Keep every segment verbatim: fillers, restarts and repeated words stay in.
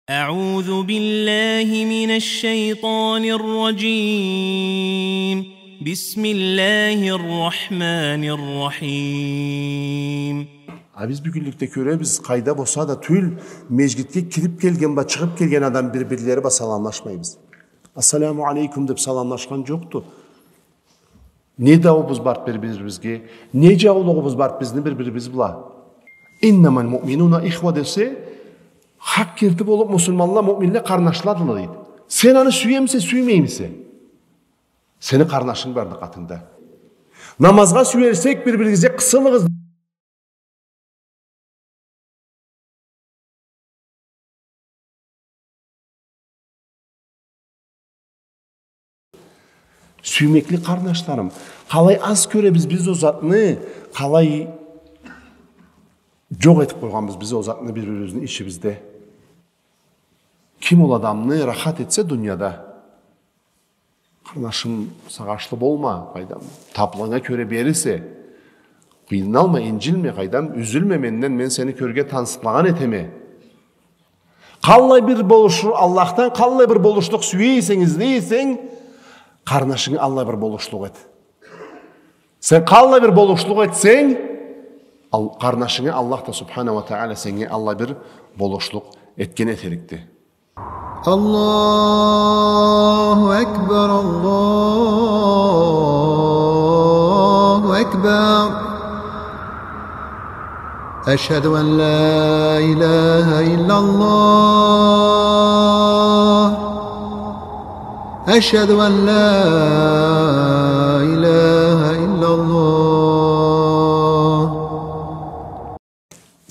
أعوذ بالله من الشيطان الرجيم. بسم الله الرحمن الرحيم. А биз бюгюнлюкде кёребиз, къайда болса да тюл, межгитге кирип келген бла чыгъып келген адам бир-бирлери бла саламлашмайбыз. «Ассаламу алейкум» деп саламлашхан джокъду. Не дауубуз барды бир-бирибизге, не джаулугъубуз барды бизни бир-бирибиз бла. «Иннамал муъминуна ихва» десе, хакъ керти болуп, муслиманла, муъминле къарнашладыла, дейди. Сен аны сюемисе, сюймеймисе, сени къарнашынг барды къатынгда. Намазгъа сюелсек, бир-биригизге къысылыгъыз. Сюймекли къарнашларым, къалай аз кёребиз биз ол затны, къалай джокъ этип къойгъанбыз биз ол затны бир-бирибизни ичибизде. Ким ол адамны рахат этсе дунияда, къарнашым, сагъышлы болма, къайдам, таплыгъынга кёре берирсе, къыйналма, инджилме, къайдам, юзюлме менден, мен сени кёрге тансыкълагъан этеме. Къаллай бир болушу-, Аллахдан къаллай бир болушлукъ сюе эсенг, излей эсенг, къарнашынгы аллай бир болушлукъ эт. Сен къаллай бир болушлукъ этсенг, ал-, къарнашынгы Аллах да субханаху уа тагъала сеннге аллай бир болушлукъ этген этерикди. الله أكبر، الله أكبر. أشهد أن لا إله إلا الله. أشهد أن لا إله إلا الله.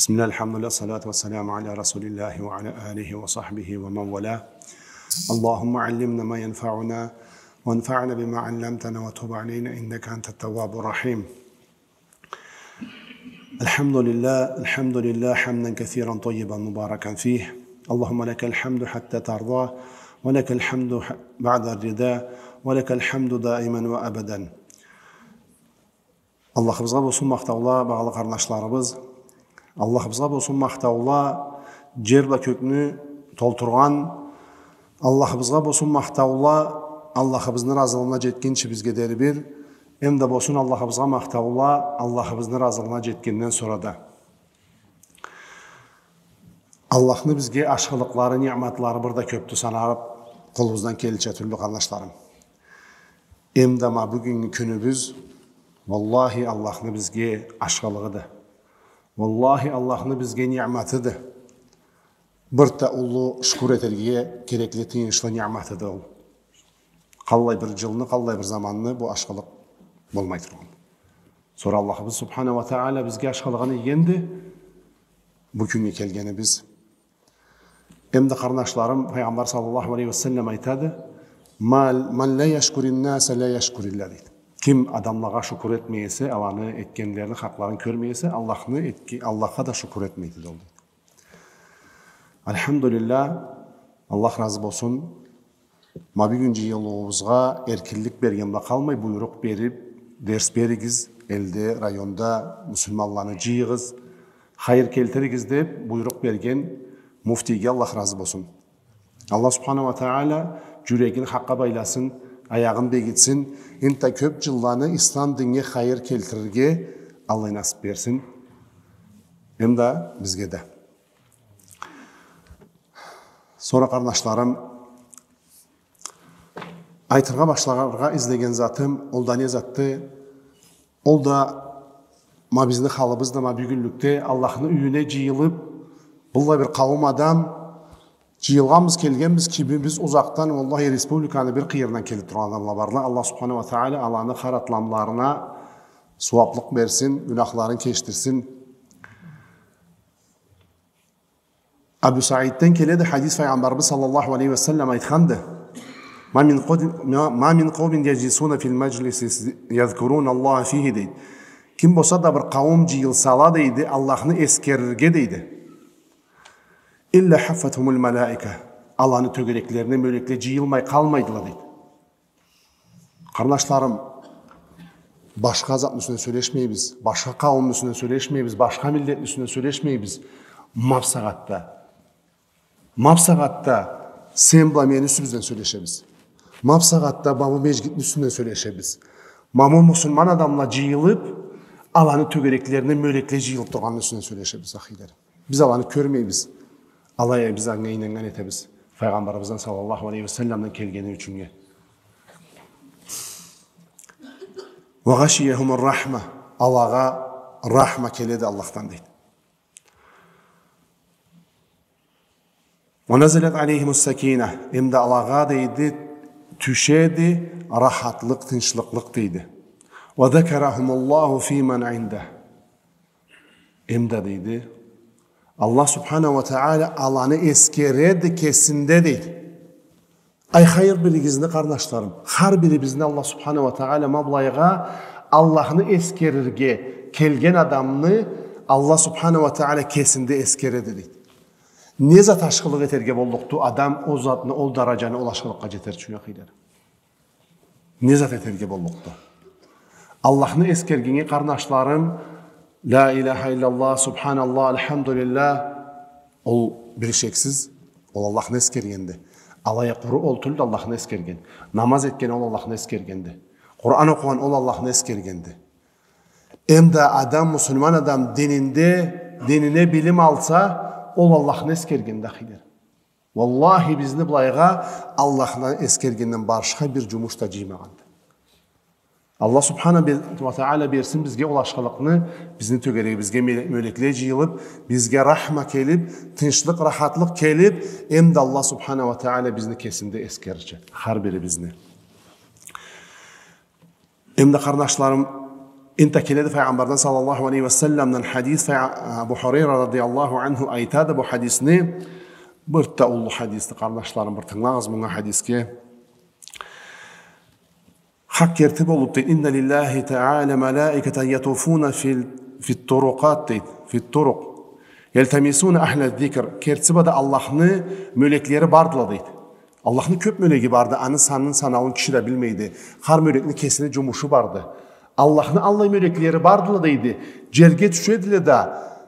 بسم الله، الحمد لله، الصلاة والسلام على رسول الله وعلى آله وصحبه ومن والاه. اللهم علمنا ما ينفعنا وانفعنا بما علمتنا وتب علينا إنك أنت التواب الرحيم. الحمد لله، الحمد لله، حمدا كثيرا طيبا مباركا فيه. اللهم لك الحمد حتى ترضى، ولك الحمد ح-، بعد الرضا، ولك الحمد دائما وأبدا. Аллахыбызгъа болсун махтаула, багъалы къарнашларыбыз. Аллахыбызгъа болсун махтаула, джер бла кёкню толтургъан. Аллахыбызгъа болсун махтаула, Аллахыбызны разылыгъына джетгинчи бизге дери бир. Эм да болсун Аллахыбызгъа махтаула, Аллахыбызны разылыгъына джетгенден сора да. Аллахны бизге ашхылыкълары, ниъматлары бир да кёпдю, санарып къолубуздан келирча тюлдю, къарнашларым. Эм да ма бюгюннгю кюнюбюз, валлахи, Аллахны бизге ашхылыгъыды. Валлахи, Аллахны бизге ниъматыды. Бир да уллу шукур этерге керекли, тыйыншлы ниъматыды ол. Къаллай бир джылны, къаллай бир заманны бу ашхылыкъ болмай тургъан. Сора Аллахыбыз субханаху уа тагъала бизге ашхылыгъын ийгенди бу кюннге келгенибиз. Эм да, къарнашларым, Пайгъамбар саллаллаху алейхи ва саллам айтады: «Ма-, ман ла яшкурин наса ла яшкурилла», дейди. Ким адамлагъа шукур этмей эсе, аланы этгенлерини хакъларын кёрмей эсе, Аллахны этге-, Аллахха да шукур этмейди, дейди. Альхамдулиллах, Аллах разы болсун. Ма бюгюн джыйылыуубузгъа эркинлик берген бла къалмай, буйрукъ берип, дерс беригиз, элде, районда муслиманланы джыйыгъыз, хайыр келтиригиз деп буйрукъ берген муфтийге Аллах разы болсун. Аллах субханаху уа тагъала джюрегин хакъгъа байласын, аягъын бегитсин, энтда кёп джылланы ислам динге хайыр келтирирге Аллах насып берсин. Эм да бизге да. Сора, къарнашларым, айтыргъа башлагъа излеген затым, ол да не затды? Ол да ма бизни халыбыз да ма бюгюнлюкде Аллахны юйюне джыйылып, быллай бир къауум адам джыйылгъанбыз, келгенбиз, кимибиз узакъдан, валлахи, республиканы бир къыйырындан келип тургъан адамла барла. Аллах субханаху уа тагъала аланы хар атламларына сууаплыкъ берсин, гюнахларын кечдирсин. Абу Саидден келеди хадис, Пайгъамбарыбыз саллаллаху алейхи ва саллам айтханды: «Ма мин къауми-, ма, ма мин къаумин яджлисуна фил маджлиси язкуруна Аллаха фихи», дейди. Ким болса да бир къауум джыйылсала, дейди, Аллахны эсгерирге, дейди. «Илла хаффатхумул малаика». Аланы тёгереклерине мёлекле джыйылмай къалмайдыла, дейди. Къарнашларым, башха затны юсюнден сёлешмейбиз, башха къауумну юсюнден сёлешмейбиз, башха миллетни юсюнден сёлешмейбиз. Ма бусагъатда Ма бусагъатда сен бла мени юсюбюзден сёлешебиз. Ма бусагъатда ма бу межгитни юсюнден сёлешебиз. Ма бу муслиман адамла джыйылыб, аланы тёгереклерине мёлекле джыйылыб тургъанны юсюнден сёлешебиз, ахыйларым. Биз аланы кёрмейбиз. Алай а биз анга ийнаннган этебиз. Файгъамбарыбыздан саллаллаху алейхи ва салламдан келгени ючюннге. «Ва гъашиягьумур рахма». Алагъа рахма келеди Аллахдан, дейди. «Ва назалат алейхимус сакина». Эм да алагъа, дейди, тюшеди рахатлыкъ, тынчлыкълыкъ, дейди. «Ва закарахумуллаху фиман индагь». Эм да, дейди, Аллах субханаху ва тагъала аланы эсгереди кесинде, дейди. Ай, хар биригизни, къарнашларым, хар бирибизни Аллах субханаху ва тагъала ма былайгъа Аллахны эсгерирге келген адамны Аллах субханаху ва тагъала кесинде эсгереди, дейди. Не зат ашхылыкъ этерге боллукъду адам ол затны, ол даражаны, ол ашхылыкъгъа джетер ючюн, ахыйларым? Не зат этерге боллукъду? Аллахны эсгергеннге, къарнашларым, ла иляха илляллах, субханаллах, альхамдулиллях, ол бир шексиз, ол Аллахны эсгергенди. Алай а къуру ол тюлдю Аллахны эсгерген. Намаз этген ол Аллахны эсгергенди. Къуран окъугъан ол Аллахны эсгергенди. Эм да адам, муслиман адам дининде, динине билим алса, ол Аллахны эсгергенди, ахыйларым. Уаллахи, бизни былайгъа Аллахны эсгергенден башха бир джумуш да джыймагъанды. Аллах субханаху ва тагъала берсин бизге ол ашхылыкъны, бизни тёгерегибизге мёле-, мёлекле джыйылыб, бизге рахма келиб, тынчлыкъ, рахатлыкъ келиб, эм да Аллах субханаху ва тагъала бизни кесинде эсгерирча, хар бирибизни. Эм да, къарнашларым, энтда келеди Файгъамбардан саллаллаху алейхи ва салламдан хадис, Фай-, Абу Хурайра радияллаху анху айтады бу хадисни, бир да уллу хадисди, къарнашларым, бир тынгылагъыз мынга, хадисге. Хакъ керти болуб, дейди, «Инна лиллахи тагъала малаикатан ятуфуна фил, фит турукъат», дейди, «фит турукъ, ялтамисуна ахла зикр». Кертиси бла да Аллахны мёлеклери бардыла, дейди. Аллахны кёб мёлеги барды, аны санын, санауун киши да билмейди. Хар мёлекни кесини джумушу барды. Аллахны аллай мёлеклери бардыла, дейди. Джерге тюшедиле да,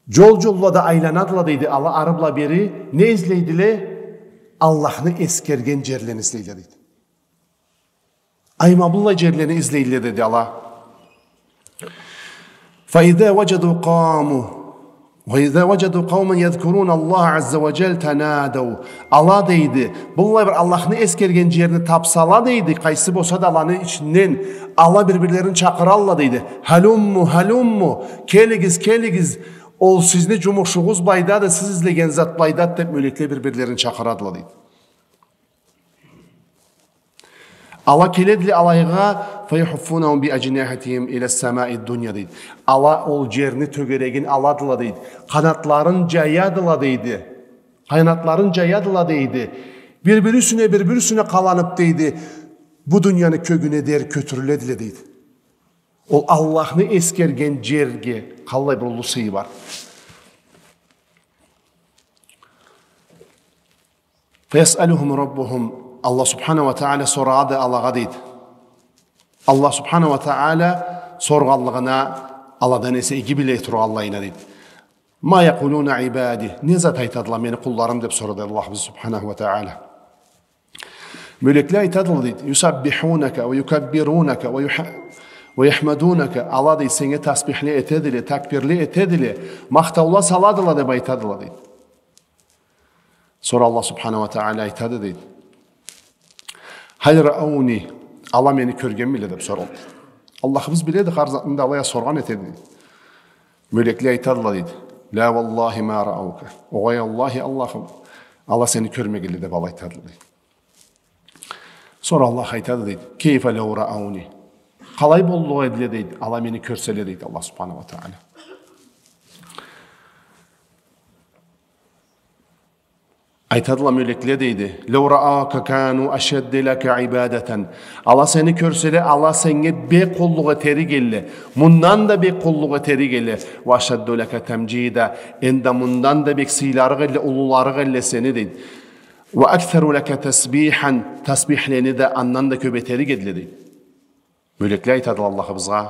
джол-джолла да айланадыла, дейди. Ала ары бла бери не излейдиле? Аллахны эсгерген джерлени излейле, дейди. Ай, ма быллай джерлени излейле, деди ала. «Фаиза важаду къауму, фаиза важаду къауман язкуруна Аллаха азза ва джал танадау». Ала, дейди, быллай бир Аллахны эсгерген джерни табсала, дейди, къайсы болса да аланы ичинден, ала бир-бирлерин чакъыралла, дейди. «Халумму, халумму, келигиз, келигиз, ол сизни джумушугъуз былайдады, сиз излеген зат былайдады», деб, мёлекле бир-бирлерин чакъырадыла, дейди. Ала келедиле алайгъа, «фаяхуффунахум би аджнихатихим иля самаи дунья», дейди. Ала ол джерни тёгерегин аладыла, дейди. Къанатларын джаядыла, дейди. Къанатларын джаядыла, дейди. Бир-бири юсюне, бир-бири юсюне къаланыб, дейди, бу дуньяны кёгюне дери кётюрюледиле, дейди. Ол Аллахны эсгерген джерге къаллай бир уллу сыйы бар. «Фаясъалухум раббухум». Аллах субханаху ва тагъала сорады алагъа, дейди. Аллах субханаху ва тагъала соргъанлыгъына аладан эсе иги биле тургъанлайына, дейди. «Ма якъулуна ибади». Не зат айтадыла мени къулларым, деб сорады Аллахыбыз субханаху ва тагъала. Мёлекле айтадыла, дейди. «Юсаббихунака ва юкаббирунака ва юха-, ва яхмадунака». Ала, дейди, сеннге тасбихле этедиле, такбирле этедиле, махтаула саладыла, деб айтадыла, дейди. Сора Аллах субханаху ва тагъала айтады, дейди. «Халь раауни?» Ала мени кёргенмиле, деб сорады. Аллахыбыз биледи, хар затны да алай а соргъан этеди, дейди. Мёлекле айтадыла, дейди. «Ла валлахи ма рааука». Огъай, Аллахи, Аллахым, ала сени кёрмегенле, деб ала айтадыла, дейди. Сора Аллах айтады, дейди. «Кейфа лау раауни?» Къалай боллукъ эдиле, дейди, ала мени кёрселе, дейди Аллах субханаху ва тагъала. Айтадыла мёлекле, дейди, «Лау раака кану ашадда лака ибадатан». Ала сени кёрселе, ала сеннге бек къуллукъ этер эдиле. Мындан да бек къуллукъ этер эдиле. «Ва ашадду лака тамджида». Энда мындан да бек сыйларыкъ эдиле, уллуларыкъ эдиле сени, дейди. «Ва аксару лака тасбихан». Тасбихлени да андан да кёб этер эдиле, дейди. Мёлекле айтадыла Аллахыбызгъа.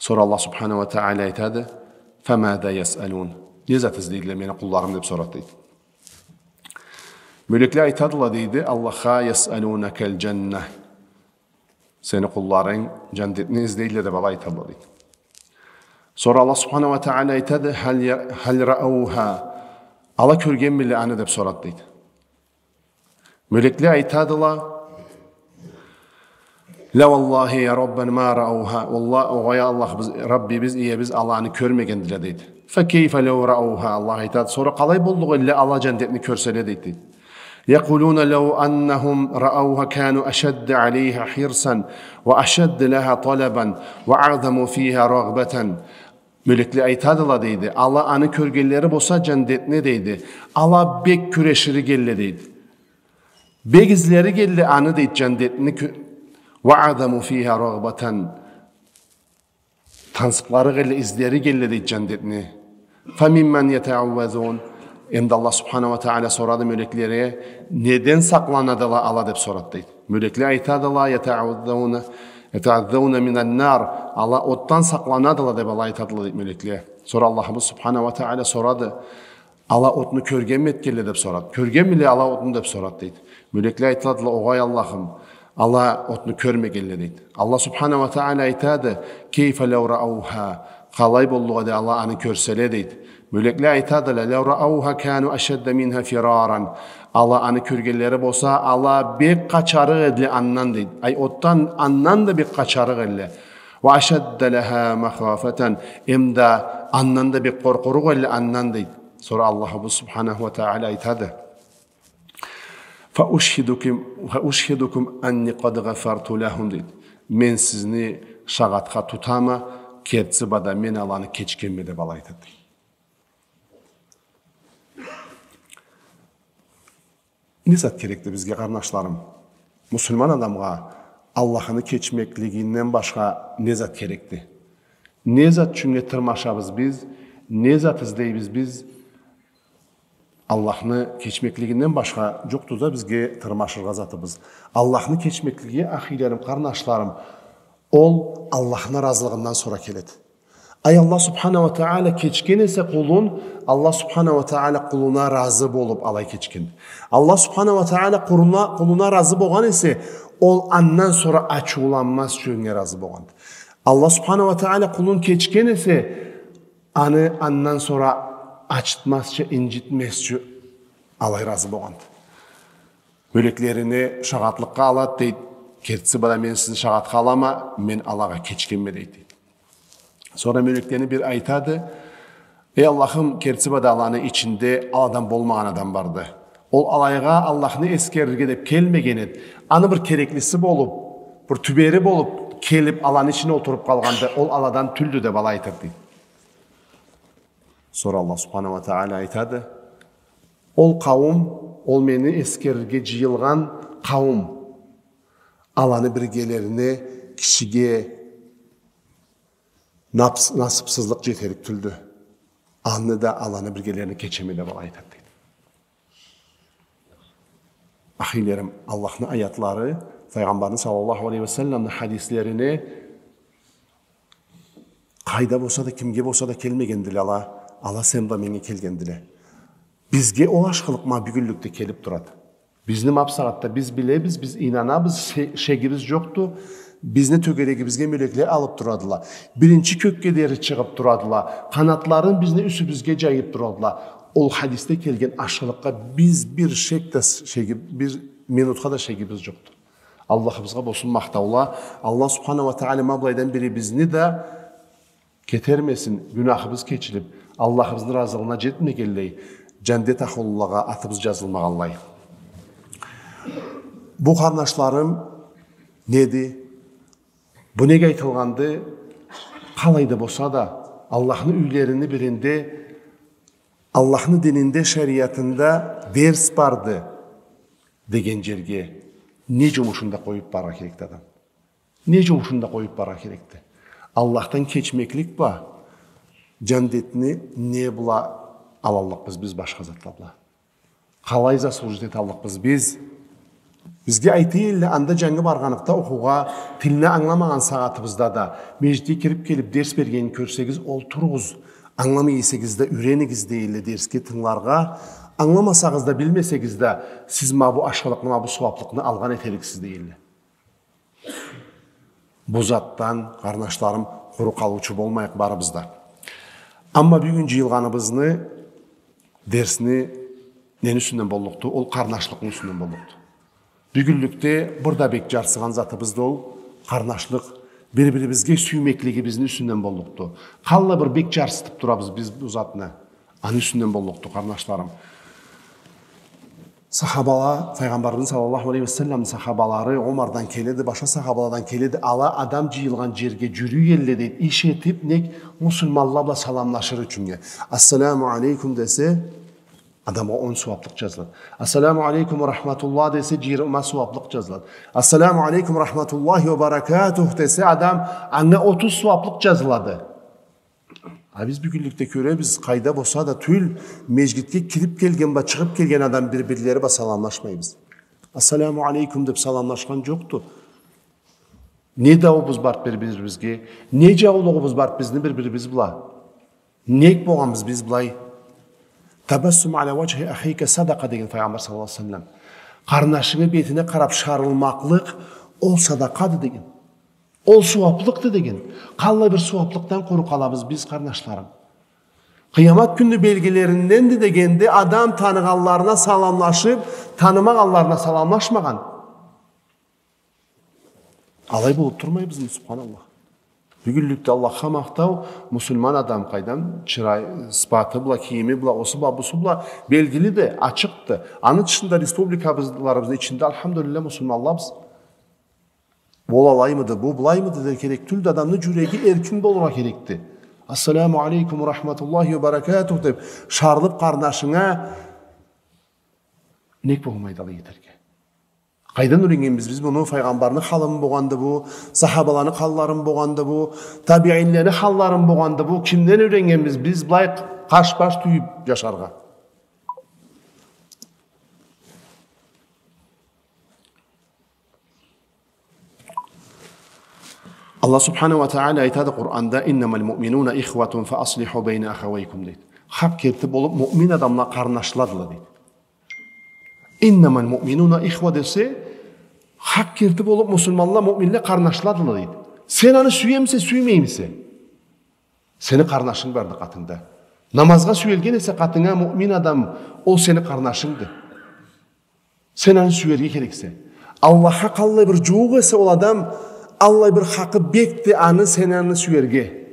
Сора Аллах субханаху ва тагъала айтады, «Фамаза ясъалун?» Не зат излейдиле мени къулларым, деб сорады, дейди. Мёлекле айтадыла, дейди, Аллахха: «يسألونك الجنة». Сени къулларынг джандетни излейле деб, ала айтадыла, дейди. Сора Аллах субханаху уа тагъала айтады: «هل ي-، هل رأوها؟» Ала кёргенмиле аны деб сорад, дейди. Мёлекле айтадыла: «لا والله يا ربنا ما رأوها». Уаллахи, огъай, Аллахыбыз, Раббибиз, иебиз, ала аны кёрмегендиле, дейди. «فكيف لو رأوها؟» Аллах айтады: «Сора къалай боллукъ элле ала джандетни кёрселе?» дейди. «يقولون لو أنهم رأوها كانوا أشد عليها حرصا وأشد لها طلبا وأعظم فيها رغبة». Мёлекле айтадыла, дейди, ала аны кёргенлери болса джандетни, дейди, ала бек кюрешири келле, дейди. Бек излери келле аны, дейди, джандетни кё-, «وأعظم فيها رغبة». Тансыкълары келле, излери келле, дейди, джандетни. «فممن يتعوذون؟» Эмда Аллах субханаху уа тагъала сорады мёлеклеге: «Неден сакъланадыла ала?» деб сорад, дейди. Мёлекле айтадыла: «يتعوذون، يتعوذون من النار». Ала отдан сакъланадыла деб, ала айтадыла, дейди, мёлекле. Сора Аллахыбыз субханаху уа тагъала сорады: «Ала отну кёргенми этгенле?» деб сорад. «Кёргенмиле ала отну?» деб сорад, дейди. Мёлекле айтадыла: «Огъай, Аллахым, ала отну кёрмегенле», дейди. Аллах субханаху уа тагъала айтады: «كيف لو رأوها؟» Къалай боллукъ эди ала аны кёрселе, дейди. Мёлекле айтадыла: «لو رأوها كانوا أشد منها فرارا». Ала аны кёргенлери болса, ала бек къачарыкъ эдиле андан, дейди. Ай, отдан андан да бек къачарыкъ эдиле. «وأشد لها مخافة». Эмда андан да бек къоркъурукъ эдиле андан, дейди. Сора Аллахыбыз субханаху уа тагъала айтады: «فأشهدكم، فأشهدكم أني قد غفرت لهم», дейди. «Мен сизни шагъатха тутама, кертиси бла да мен аланы кечгенме», деб, ала айтады. Не зат керекди бизге, къарнашларым? Муслиман адамгъа Аллахны кечмеклигинден башха не зат керекди? Не зат ючюннге тырмашабыз биз? Не зат излейбиз биз? Аллахны кечмеклигинден башха джокъду да бизге тырмашыргъа затыбыз. Аллахны кечмеклиги, ахийлерим, къарнашларым, ол Аллахны разылыгъындан сора келеди. Ай, Аллах субханаху уа тагъала кечген эсе къулун, Аллах субханаху уа тагъала къулуна разы болуб алай кечгенди. Аллах субханаху уа тагъала къулуна, къулуна разы болгъан эсе, ол андан сора ачыуланмаз ючюннге разы болгъанды. Аллах субханаху уа тагъала къулун кечген эсе, аны андан сора ачытмазча, инджитмезча алай разы болгъанды. Мёлеклерине шагъатлыкъгъа алад, дейди. Кертиси бла да мен сизни шагъатха алама, мен алагъа кечгенме, дейди. Сора мёлеклени бири айтады: «Эй Аллахым, кертиси бла да аланы ичинде аладан болмагъан адам барды. Ол алайгъа Аллахны эсгерирге деб келмеген эди. Аны бир кереклиси болуб, бир тюбери болуб келиб, аланы ичине олтуруб къалгъанды, ол аладан тюлдю», деб алай айтады, дейди. Сора Аллах субханаху уа тагъала айтады: «Ол къауум, ол мени эсгерирге джыйылгъан къауум, аланы биргелерине кишиге напс-, насыбсызлыкъ джетерик тюлдю. Аны да аланы биргелерине кечеме», деб алай айтады, дейди. Ахийлерим, Аллахны аятлары, Файгъамбарны саллаллаху алейхи ва салламны хадислерине къайда болса да, кимге болса да келмегендиле ала, ала сен бла меннге келгендиле. Бизге ол ашхылыкъ ма бюгюнлюкде келиб турады. Бизни ма бусагъатда биз билебиз, биз ийнанабыз, ше-, шегибиз джокъду. Бизни тёгерегибизге мёлекле алыб турадыла. Биринчи кёкге дери чыгъыб турадыла. Къанатларын бизни юсюбюзге джайыб турадыла. Ол хадисде келген ашхылыкъгъа биз бир шек да шеги-, бир минутха да шегибиз джокъду. Аллахыбызгъа болсун махтаула. Аллах субханаху уа тагъала ма былайдан бери бизни да кетермесин, гюнахыбыз кечилиб, Аллахыбызны разылыгъына джетмегенлей, джандет ахлулагъа атыбыз джазылмагъанлай. Бу, къарнашларым, неди? Бу неге айтылгъанды? Къалайда болса да, Аллахны юйлерини биринде, Аллахны дининде, шериатында дерс барды деген джерге не джумушун да къоюб барыргъа керекди адам. Не джумушун да къоюб барыргъа керекди. Аллахдан кечмеклик бла джандетни не бла алаллыкъбыз биз, башха затла бла? Къалай заслужить эталлыкъбыз биз? Бизге айтыла, анда джангы баргъаныкъда окъуугъа, тилни ангыламагъан сагъатыбызда да, межгитге кириб келиб дерс бергенин кёрсегиз, олтуругъуз, ангыламай эсегиз да, юренигиз, дейла, дерсге тынгыларгъа. Ангыламасагъыз да, билмесегиз да, сиз ма бу ашхылыкъны, ма бу сууаблыкъны алгъан этериксиз, дейдиле. Бу затдан, къарнашларым, къуру къалыучу болмайыкъ барыбыз да. Амма бюгюн джыйылгъаныбызны, дерсни нени юсюнден боллукъду? Ол къарнашлыкъны юсюнден боллукъду. Бюгюнлюкде бир да бек джарсыгъан затыбыз да ол къарнашлыкъ, бир-бирибизге сюймеклигибизни юсюнден боллукъду. Къаллай бир бек джарсытыб турабыз биз бу затны. Аны юсюнден боллукъду, къарнашларым. Сахабала, Файгъамбарыбызны саллаллаху алейхи ва салламны сахабалары, Омардан келеди, башха сахабаладан келеди, ала адам джыйылгъан джерге джюрюй элле, дейди, иш этиб, нек, муслиманла бла саламлашыр ючюннге. «Ассаламу алейкум» десе, адамгъа он сууаблыкъ джазылады. «Ассаламу алейкум ва рахматуллах» десе, джыйырма сууаблыкъ джазылады. «Ассаламу алейкум ва рахматуллахи ва баракатух» десе, адам, анга отуз сууаблыкъ джазылады. А биз бюгюнлюкде кёребиз, къайда болса да тюл, межгитге кириб келген бла чыгъыб келген адам бир-бирлери бла саламлашмайбыз. «Ассаламу алейкум» деб саламлашхан джокъду. Не дауубуз барды бир-бирибизге, не джаулугъубуз барды бизни бир-бирибиз бла. Нек болгъанбыз биз былай? «Табассум аля ваджхи ахика садакъа» деген Файгъамбар саллаллаху алейхи ва саллам. Къарнашынгы бетине къараб шарылмакълыкъ, ол садакъады деген. Ол сууаблыкъды деген. Къаллай бир сууаблыкъдан къуру къалабыз биз, къарнашларым. Къыямат кюнню белгилеринденди дегенди, адам таныгъанларына саламлашыб, танымагъанларына саламлашмагъан. Алай болуб турмайбызмы, субханаллах? Бюгюнлюкде Аллахха махтау, муслиман адам, къайдам, чырай, сыпаты бла, кийими бла, осу бла, бусу бла белгилиди, ачыкъды. Аны тышында республикаларыбызны ичинде, альхамдулиллях, муслиманлабыз. Ол алаймыды, бу былаймыды дер керек тюлдю, адамны джюреги эркин болургъа керекди. «Ассаламу алейкум ва рахматуллахи ва баракатух» деб, шарылыб къарнашынга, нек болмайды алай этерге? Къайдан юреннгенбиз биз муну? Файгъамбарны халымы болгъанды бу, сахабаланы халларымы болгъанды бу, табиинлени халларымы болгъанды бу? Кимден юреннгенбиз биз былай къаш-баш тюйюб джашаргъа? Аллах субханаху ва тагъала айтады Къуранда: «Иннамаль муъминуна ихватун фа аслиху байна ахавайкум», дейди. Хакъ керти болуб, муъмин адамла къарнашладыла, дейди. «Иннамаль муъминуна ихва» десе, хакъ керти болуб, муслиманла, муъминле къарнашладыла, дейди. Сен аны сюемисе, сюймеймисе? Сени къарнашынг барды къатынгда. Намазгъа сюелген эсе къатынга муъмин адам, ол сени къарнашынгды. Сен аны сюерге керексе. Аллахха къаллай бир джууукъ эсе ол адам, аллай бир хакъы бекди аны, сен аны сюерге.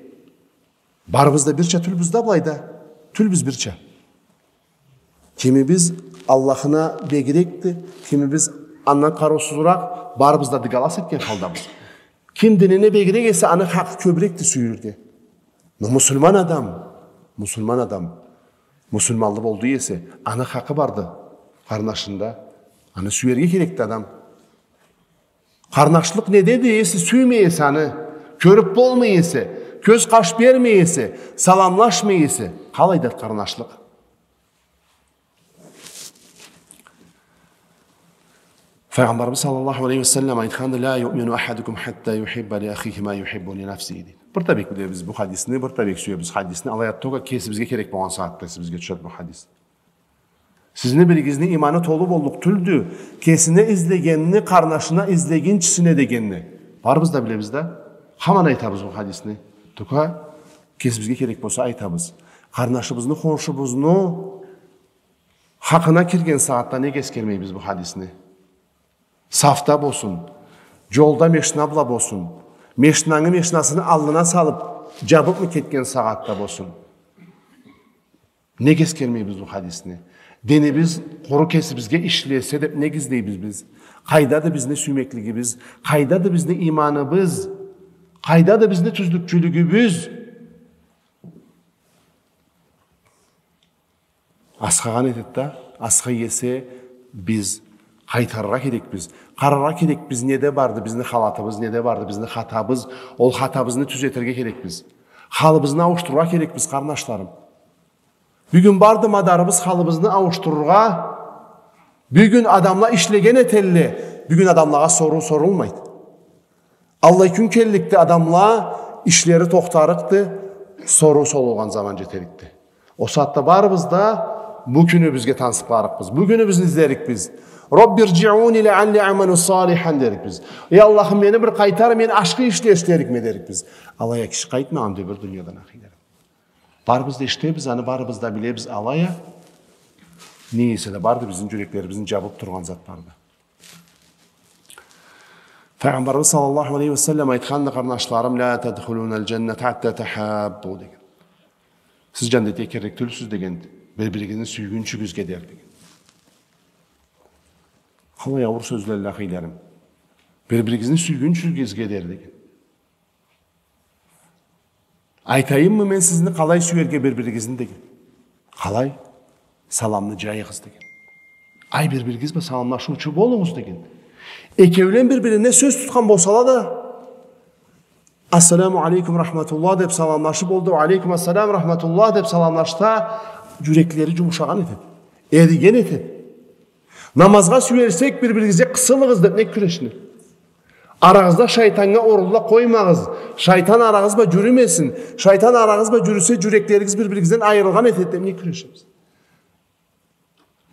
Барыбыз да бирча тюлбюз да былайда. Тюлбюз бирча. Кимибиз Аллахына бегирекди, кимибиз андан къарыусузуракъ, барыбыз да дыгалас этген халдабыз. Ким динине бегирек эсе, аны хакъы кёбюрекди сюйюрге. Но муслиман адам, муслиман адам, муслиманлы болду эсе, аны хакъы барды къарнашында. Аны сюерге керекди адам. Къарнашлыкъ недеди эсе, сюймей эсе аны, кёрюб болмай эсе, кёз-къаш бермей эсе, саламлашмай эсе, къалайдады къарнашлыкъ? Файгъамбарыбыз саллаллаху алейхи ва саллам айтханды: «Ля юъмину ахадукум хатта юхибба ли ахихи ма юхиббу ли нафсихи», дейди. Бир да бек билебиз бу хадисни, бир да бек сюебиз хадисни. Алай а только кесибизге керек болгъан сагъатда эсибизге тюшеди бу хадис. Сизни биригизни иманы толу боллукъ тюлдю, кесине излегенни къарнашына излегинчисине дегенни. Барыбыз да билебиз да. Хаман айтабыз бу хадисни. Только кесибизге керек болса айтабыз. Къарнашыбызны, хоншубузну хакъына кирген сагъатда нек эсгермейбиз бу хадисни? Сафда болсун, джолда мешна бла болсун, мешнаны мешнасыны аллына салыб, джабыбмы кетген сагъатда болсун. Нек эсгермейбиз бу хадисни? Динибиз къуру кесибизге ишлесе деб нек излейбиз биз? Къайдады бизни сюймеклигибиз? Къайдады бизни иманыбыз? Къайдады бизни тюзлюкчюлюгюбюз? Асхагъан этеди да, асхай эсе, биз къайтарыргъа керекбиз. Къараргъа керекбиз, неде барды бизни халатыбыз, неде барды бизни хатабыз, ол хатабызны тюзетирге керекбиз. Халыбызны ауушдурургъа керекбиз, къарнашларым. Бюгюн барды мадарыбыз халыбызны ауушдурургъа. Бюгюн адамла ишлеген этелле, бюгюн адамлагъа соруу сорулмайды. Аллай кюн келликди, адамла ишлери тохтарыкъды, соруу сорулгъан заман джетерикди. Ол сагъатда барыбыз да Бу кюню бизге тансыкъларыкъбыз, бу кюню бизни излерикбиз. «Робби рджиуни лаалли аъмалу салихан» дерикбиз. «Эй Аллахым, мени бир къайтар, мен ашхы ишле ишлерикме» дерикбиз. Алай а киши къайтмагъанды бир дуниядан, ахийлерим. Барыбыз да эшитебиз аны, барыбыз да билебиз алай а. Не эсе да барды, бизни джюреклерибизни джабыб тургъан зат барды. Файгъамбарыбыз саллаллаху алейхи ва саллам айтханды, къарнашларым: «Ла тадхулуналь джанната хатта тахаббу», — деген. Сиз джандетге кирлик тюлсюз деген, бир-биригизни сюйгюнчюгюзге дери деген. Къалай ауур сёзлелле, ахийлерим. Бир-биригизни сюйгюнчюгюзге дери деген. Айтайыммы мен сизни къалай сюерге бир-биригизни деген. Къалай? Саламны джайыгъыз деген. Ай, бир-биригиз бла саламлашыучу болугъуз деген. Экеулен бир-бирине сёз тутхан болсала да, «Ассаламу алейкум рахматуллах» деб саламлашыб, ол да «Алейкум ассалам рахматуллах» деб саламлашса, джюреклери джумушагъан этеди. Эриген этеди. Намазгъа сюелсек, бир-биригизге къысылыгъыз деб нек кюрешине? Арагъызда шайтаннга орунла къоймагъыз. Шайтан арагъыз бла джюрюмесин. Шайтан арагъыз бла джюрюсе, джюреклеригиз бир-биригизден айырылгъан этеди деб нек кюрешебиз?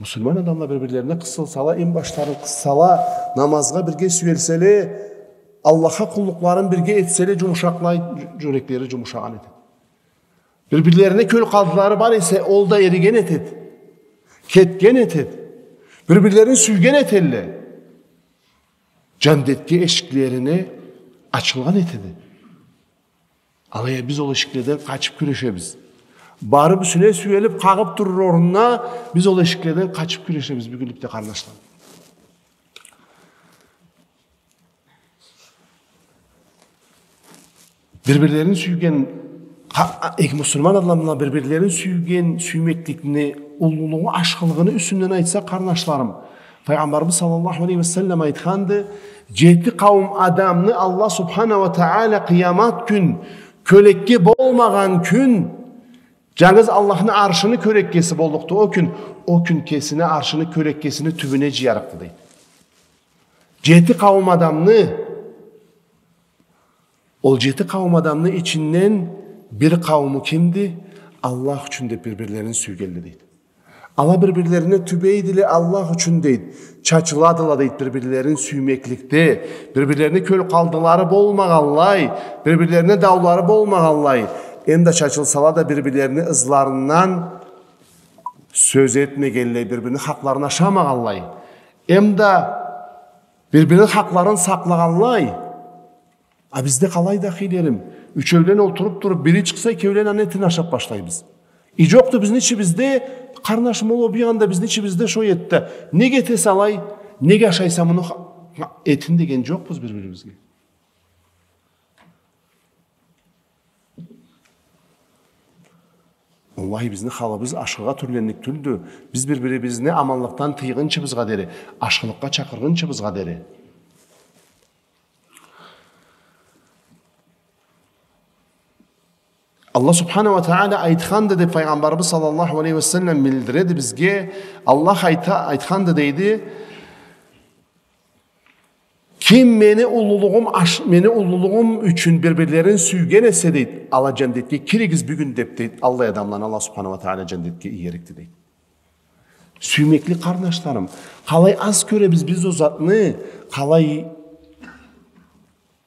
Муслиман адамла бир-бирлерине къысылсала, эм башларын къыссала, намазгъа бирге сюелселе, Аллахха къуллукъларын бирге этселе, джумушакълай, джю-, джюреклери джумушагъан этеди. Бир-бирлерине кёлкъалдылары бар эсе, ол да эриген этеди. Кетген этеди. Бир-бирлерин сюйген этелле. Джандетге эшиклерине ачылгъан этеди. Алай а биз ол эшикледен къачыб кюрешебиз. Барыб юсюне сюелиб, къагъыб турур орнуна, биз ол эшикледен къачыб кюрешебиз бюгюнлюкде, къарнашларым. Бир-бирлерин сюйген, ха-, а, эки муслиман адамла бир-бирлерин сюйген, сюймекликни уллулугъу, ашхылыгъыны юсюнден айтсакъ, къарнашларым, Файгъамбарыбыз саллаллаху алейхи ва саллам айтханды: «Джети къауум адамны Аллах субхана ва тагъала къыямат кюн кёлекге болмагъан кюн, джангыз Аллахны аршыны кёлекгеси боллукъду ол кюн, ол кюн кесини аршыны кёлекгесини тюбюне джыярыкъды», — дейди. Джети къауум адамны, ол джети къауум адамны ичинден бир къаууму кимди? Аллах ючюн деб бир-бирлерин сюйгенле, дейди. Ала бир-бирлерине тюбейдиле Аллах ючюн, дейди. Чачыладыла, дейди, бир-бирлерин сюймекликде, бир-бирлерине кёлкъалдылары болмагъанлай, бир-бирлерине даулары болмагъанлай. Эм да чачылсала да бир-бирлерини ызларындан сёз этмегенлей, бир-бирини хакъларын ашамагъанлай, эм да бир-бирини хакъларын сакълагъанлай. А бизде къалайды, ахийлерим? Ючеулен олтуруб туруб, бири чыкъса, экеулен аны этин ашаб башлайбыз. И джокъду бизни ичибизде, къарнашым, ол бир анда бизни ичибизде шо этди. Нек этесе алай, нек ашайса муну ха-, ха-, этин деген джокъбуз бир-бирибизге. Уаллахи, бизни халыбыз ашхыгъа тюрленлик тюлдю. Биз бир-бирибизни аманлыкъдан тыйгъынчыбызгъа дери, ашхылыкъгъа чакъыргъынчыбызгъа дери. Аллах субхана ва тагъала айтханды деб, Файгъамбарыбыз саллаллаху алейхи ва саллам билдиреди бизге. Аллах айта-, айтханды, дейди: «Ким мени уллулугъум аш-, мени уллулугъум ючюн бир-бирлерин сюйген эсе, — дейди, — ала джандетге киригиз бюгюн», — деб, дейди. Аллай адамланы Аллах субхана ва тагъала джандетге иерикди, дейди. Сюймеклик, къарнашларым. Къалай аз кёребиз биз ол затны, къалай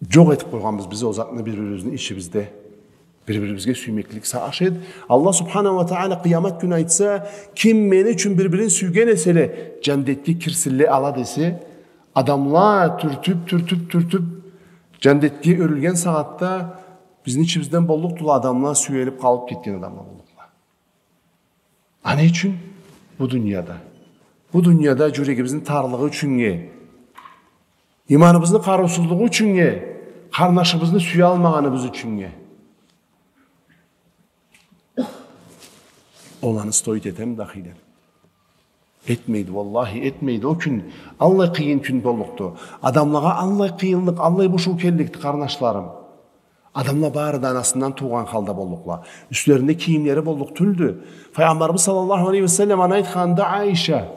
джокъ этиб къойгъанбыз биз ол затны бир-бирибизни ичибизде. Бир-бирибизге сюймеклик сагъыш эди. Аллах субхана ва тагъала къыямат кюн айтса: «Ким мени ючюн бир-бирин сюйген эселе, джандетге кирсинле ала», — десе, адамла тюртюб, тюртюб, тюртюб, джандетге ёрюлген сагъатда бизни ичибизден боллукъдула адамла сюелиб къалыб кетген адамла боллукъла. А не ючюн? Бу дунияда. Бу дунияда джюрегибизни тарлыгъы ючюннге, иманыбызны къарыусузлугъу ючюннге, къарнашыбызны сюялмагъаныбыз ючюннге. Ол аны стоит этеми, ахийлер? Этмейди, уаллахи, этмейди. Ол кюн аллай къыйын кюн боллукъду. Адамлагъа аллай къыйынлыкъ, аллай бушуу келликди, къарнашларым. Адамла бары да анасындан туугъан халда боллукъла. Юслеринде кийимлери боллукъ тюлдю. Файгъамбарыбыз саллаллаху алейхи ва саллам аны айтханында, Айша,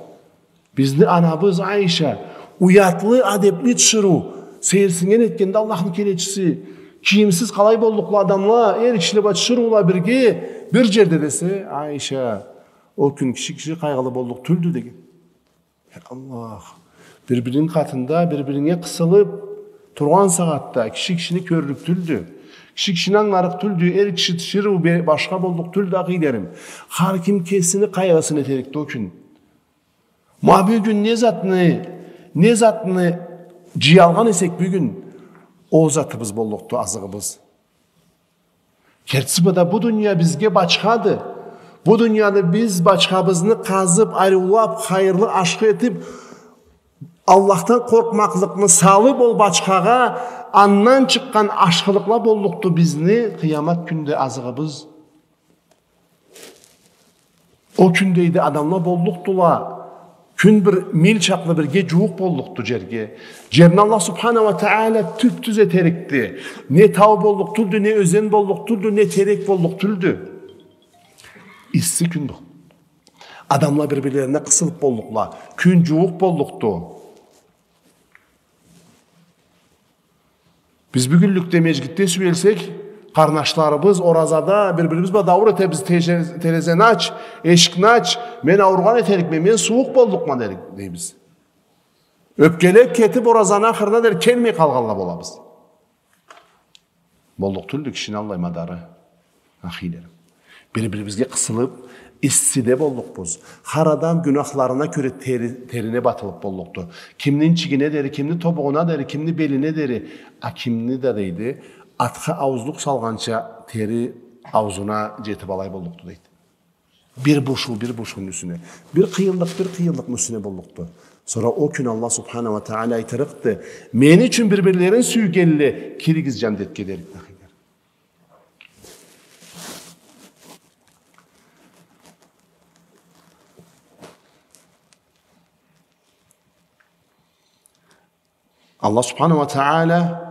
бизни анабыз Айша, уятлы, адебли тиширыу, сейирсинген этгенде, Аллахны келечиси, кийимсиз къалай боллукъла адамла, эр кишиле бла тиширыула бирге бир джерде десе, Айша, Ол кюн киши киши къайгъылы боллукъ тюлдю деген. Аллах. Бир-бирини къатында, бир-бирине къысылып тургъан сагъатда киши кишини кёрлюк тюлдю. Киши кишини ангыларыкъ тюлдю, эр киши тиширыу бе-, башха боллукъ тюлдю, ахыйларым. Хар ким кесини къайгъысын этерикди ол кюн. Ма бюгюн не затны, не затны джыялгъан эсек бюгюн, ол затыбыз боллукъду азыгъыбыз. Кертиси бла да бу дуния бизге бачхады. Бу дунияны биз бачхабызны къазып, ариулап, хайырлы ашхы этип, Аллахдан къоркъмакълыкъны салып ол бачхагъа, андан чыкъгъан ашхылыкъла боллукъду бизни къыямат кюнде азыгъыбыз. Ол кюн, дейди, адамла боллукъдула, кюн бир миль чакълы бирге джууукъ боллукъду джерге. Джерни Аллах субхана уа тагъала тюп-тюз этерикди. Не тау боллукъ тюлдю, не ёзен боллукъ тюлдю, не терек боллукъ тюлдю. Исси кюн бу. Адамла бир-бирлерине къысылып боллукъла. Кюн джууукъ боллукъду. Биз бюгюнлюкде межгитде сюелсек, къарнашларыбыз, оразада бир-бирибиз бла дауур этебиз, теже-, терезени ач, эшикни ач, мен ауругъан этерикме, мен сууукъ боллукъма дерик, дейбиз. Ёпкелеп кетип, оразаны ахырына дери келмей къалгъанла болабыз. Боллукъ тюлдю кишини аллай мадары. Ахыйларым. Бир-бирибизге къысылып, иссиде боллукъбуз. Хар адам гюнахларына кёре тери-, терине батылып боллукъду. Кимни инчигине дери, кимни тобугъуна дери, кимни белине дери. А кимни да, дейди, атха аузлукъ салгъанча тери аузуна джетип алай боллукъду, дейди. Бир бушуу, бир бушууну юсюне. Бир къыйынлыкъ, бир къыйынлыкъны юсюне боллукъду. Сора ол кюн Аллах субхана уа тагъала айтырыкъды: «Мени ючюн бир-бирлерин сюйгенле, киригиз джандетге», — дерикди, ахыйларым. Аллах субхана уа тагъала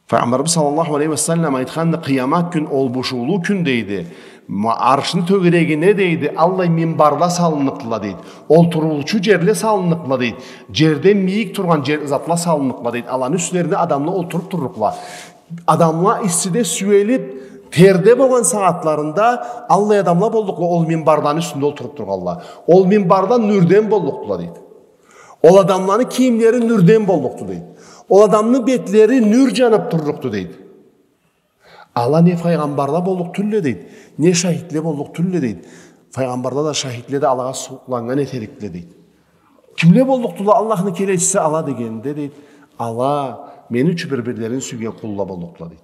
Файгъамбарыбыз саллаллаху алейхи ва саллам айтханды: «Къыямат кюн ол бушуулу кюн, — дейди, — ма-, Аршны тёгерегине, — дейди, — аллай минбарла салынныкъдыла, — дейди. — Олтуруучу джерле салынныкъдыла, — дейди. — Джерден мийик тургъан джер-, затла салынныкъдыла, — дейди. — Аланы юслерине адамла олтуруп турлукъла. Адамла иссиде сюелип, терде болгъан сагъатларында аллай адамла боллукъла ол минбарланы юсюнде олтуруп тургъанла. Ол минбарла нюрден боллукъдула, — дейди. — Ол адамланы кийимлери нюрден боллукъду, — дейди. — Ол адамны бетлери нюр джанып турлукъду, — дейди. — Ала не файгъамбарла боллукъ тюлле, — дейди, — не шахидле боллукъ тюлле, — дейди. — Файгъамбарла да, шахидле да алагъа сукъланнган этерикле, — дейди. — Кимле боллукъдула, Аллахны келечиси, ала?» — дегенде, дейди: «Ала мени ючюн бир-бирлерин сюйген къулла боллукъдула, — дейди.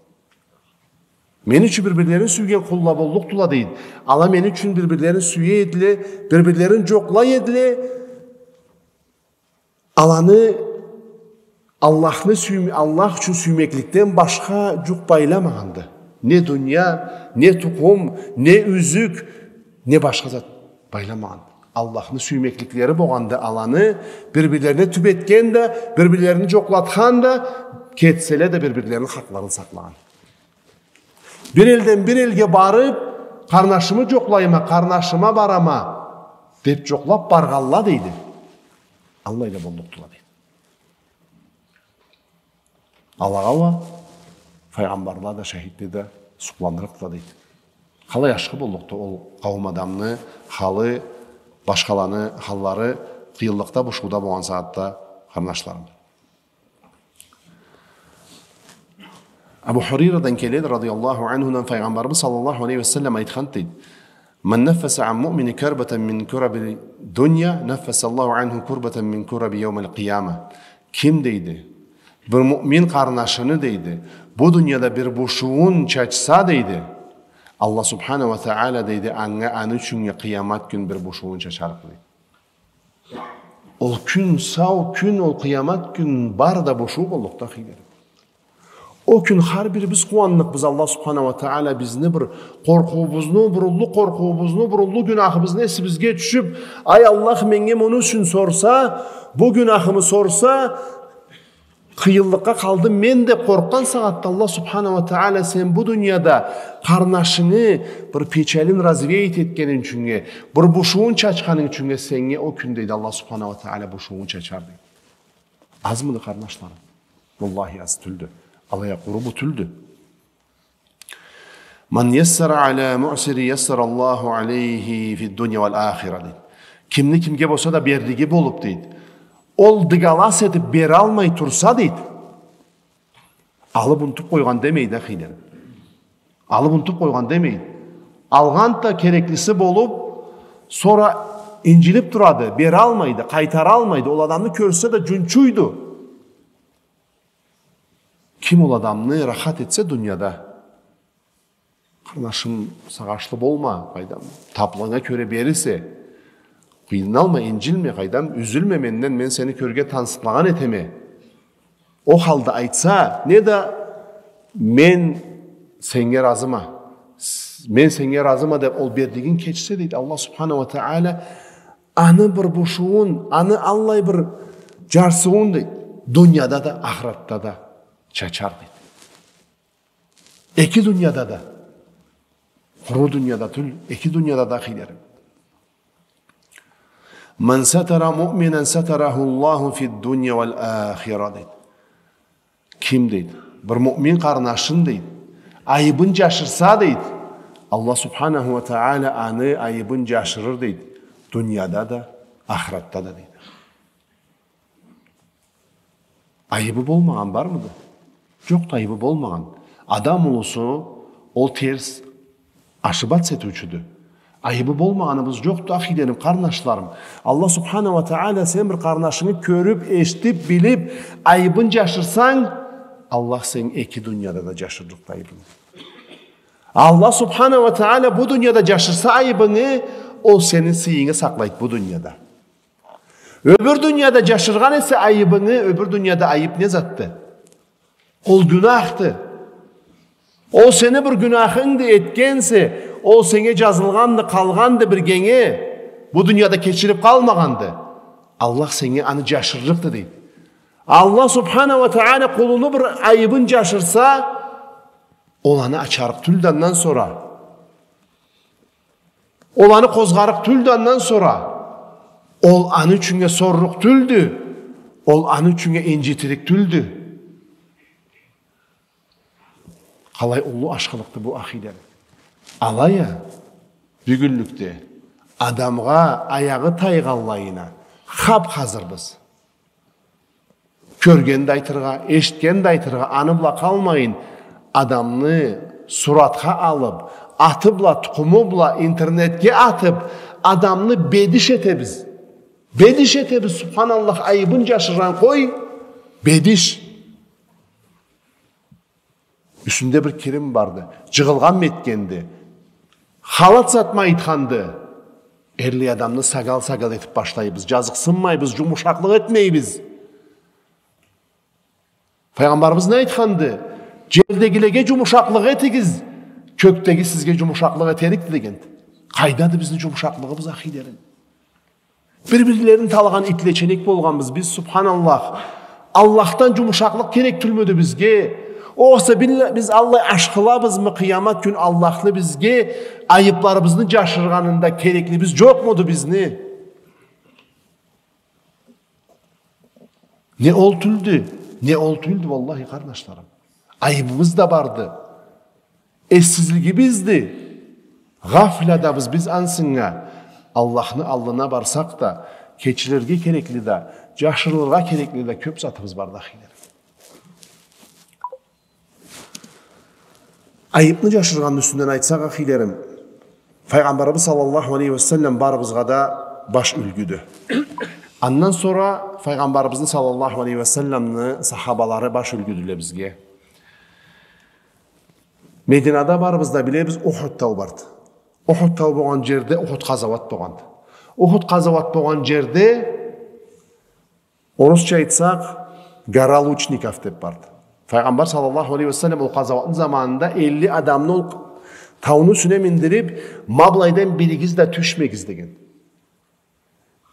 — Мени ючюн бир-бирлерин сюйген къулла боллукъдула, — дейди. — Ала мени ючюн бир-бирлерин сюе эдиле, бир-бирлерин джокълай эдиле. Аланы Аллахны сюйме-, Аллах ючюн сюймекликден башха джукъ байламагъанды. Не дуния, не тукъум, не юзюк, не башха зат байламагъан. Аллахны сюймекликлери болгъанды аланы, бир-бирлерине тюбетген да, бир-бирлерин джокълатхан да, кетселе да бир-бирлерини хакъларын сакълагъан. Бир элден бир элге барып, къарнашымы джокълайма, къарнашыма барама деп джокълап баргъанла, — дейди. — Аллайла боллукъдула», — дейди. Алагъа уа файгъамбарла да, шахидле да сукъланырыкъла, дейди. Къалай ашхы боллукъду ол къауум адамны халы, башхаланы халлары, къыйынлыкъда, бушууда болгъан сагъатда, къарнашларым. Абу Хурайрадан келеди, радияллаху анхудан, Файгъамбарыбыз саллаллаху алейхи ва саллам айтхан, дейди: «Ман наффаса ан муъмини карбатан мин кураби дунья, наффаса Аллаху анху курбатан мин кураби яумил къияма». Ким, дейди, бир муъмин къарнашыны, дейди, бу дунияда бир бушуун чачса, дейди, Аллах субхана ва тагъала, дейди, анга, аны ючюннге къыямат кюн бир бушуун чачарыкъ, дейди. Ол кюн, сау кюн, ол къыямат кюн бары да бушуу боллукъду, ахыйларым. Ол кюн хар бирибиз къууанныкъбыз, Аллах субхана ва тагъала бизни бир къоркъуубузну, бир уллу къоркъуубузну, бир уллу гюнахыбызны эсибизге тюшюп, ай Аллах, меннге муну ючюн сорса, бу гюнахымы сорса, къыйынлыкъгъа къалдым мен деп къоркъгъан сагъатда Аллах субхана ва тагъала сен бу дунияда къарнашынгы бир печалин развеять этгенинг ючюннге, бир бушуун чачханынг ючюннге сеннге ол кюн, дейди, Аллах субхана ва тагъала бушуун чачар, дейди. Азмыды, къарнашларым? Валлахи, аз тюлдю. Алай а къуру бу тюлдю. «Ман яссара аля муъсири яссараллаху алейхи фид-дунья валь-ахира», — дейди. Кимни кимге болса да берлиги болуп, дейди, ол дыгалас этип бералмай турса, дейди, алып унутуп къойгъан демейди, ахыйларым. Алып унутуп къойгъан демейди. Алгъан да кереклиси болуп, сора инджилип турады, бералмайды, къайтаралмайды. Ол адамны кёрсе да джунчуйду. Ким ол адамны рахат этсе дунияда, къарнашым, сагъышлы болма, къайдам, таплыгъынга кёре берирсе, къыйналма, инджилме, къайдам, юзюлме менден, мен сени кёрге тансыкълагъан этеме. Ол халда айтса, неда мен сеннге разыма, с-, мен сеннге разыма деп ол берлигин кечсе, дейди, Аллах субханаху уа тагъала аны бир бушуун, аны аллай бир джарсыуун, дейди, дунияда да, ахыратда да чачар, дейди. Эки дунияда да. Къуру дунияда тюл, эки дунияда да, ахыйларым. «Ман сатара муъминан сатараху Аллаху фид-дунья валь-ахира», — дейди. Ким, дейди, бир муъмин къарнашын, дейди, айыбын джашырса, дейди, Аллах субханаху уа тагъала аны айыбын джашырыр, дейди, дунияда да, ахыратда да, дейди. Айыбы болмагъан бармыды? Джокъду айыбы болмагъан. Адам улусу ол терс, ошибаться этиучюдю. Айыбы болмагъаныбыз джокъду, ахыйларым, къарнашларым. Аллах субханаху уа тагъала сен бир къарнашынгы кёрюп, эшитип, билип, айыбын джашырсанг, Аллах сеннге эки дунияда да джашырырыкъды айыбынгы. Аллах субханаху уа тагъала бу дунияда джашырса айыбынгы, ол сени сыйынгы сакълайды бу дунияда. Ёбюр дунияда джашыргъан эсе айыбынгы, ёбюр дунияда айып не затды? Ол гюнахды. Ол сени бир гюнахынгды, этгенсе, ол сеннге джазылгъанды, къалгъанды биргенге, бу дунияда кечирип къалмагъанды. Аллах сеннге аны джашырырыкъды, дейди. Аллах субханаху уа тагъала къулуну бир айыбын джашырса, ол аны ачарыкъ тюлдю андан сора. Ол аны къозгъарыкъ тюлдю андан сора. Ол аны ючюннге сорлукъ тюлдю. Ол аны ючюннге инджитирик тюлдю. Къалай уллу ашхылыкъды бу, ахыйларым. Алай а, бюгюнлюкде адамгъа аягъы тайгъанлайына хап-хазырбыз. Кёрген да айтыргъа, эшитген да айтыргъа, аны бла къалмайын, адамны суратха алып, аты бла, тукъуму бла интернетге атып, адамны бедиш этебиз. Бедиш этебиз, субханаллах, айыбын джашыргъан къой, бедиш. Юсюнде бир кирим барды. Джыгъылгъанмы этгенди? Халат затмы айтханды? Эрлай адамны сагъал-сагъал этип башлайбыз. Джазыкъсынмайбыз, джумушакълыкъ этмейбиз. Файгъамбарыбыз не айтханды? Джердегилеге джумушакълыкъ этигиз, кёкдеги сизге джумушакълыкъ этерикди, дегенди. Къайдады бизни джумушакълыгъыбыз, ахыйларым? Бир-бирлерин талагъан итлеченек болгъанбыз биз, субханаллах. Аллахдан джумушакълыкъ керек тюлмюдю бизге? Огъесе билла-, биз аллай ашхылабызмы, къыямат кюн Аллахны бизге айыпларыбызны джашыргъанында кереклибиз джокъмуду бизни? Не ол тюлдю, не ол тюлдю, валлахи, къарнашларым. Айыбыбыз да барды. Эссизлигибизди. Гъафладабыз биз ансынга. Аллахны аллына барсакъ да, кечирирге керекли да, джашырыргъа керекли да кёп затыбыз барды, ахыйларым. Айыпны джашыргъанны юсюнден айтсакъ, ахыйларым, Файгъамбарыбыз саллаллаху алейхи ва саллам барыбызгъа да баш юлгюдю. Андан сора Файгъамбарыбызны саллаллаху алейхи ва салламны сахабалары баш юлгюдюле бизге. Мединада барыбыз да билебиз, Ухуд тау барды. Ухуд тау болгъан джерде Ухуд къазауат болгъанды. Ухуд къазауат болгъан джерде, орусча айтсакъ, гора лучников деп барды. Файгъамбар саллаллаху алейхи ва саллам ол къазауатны заманында элли адамны ол тауну юсюне миндирип, ма былайдан биригиз да тюшмегиз деген.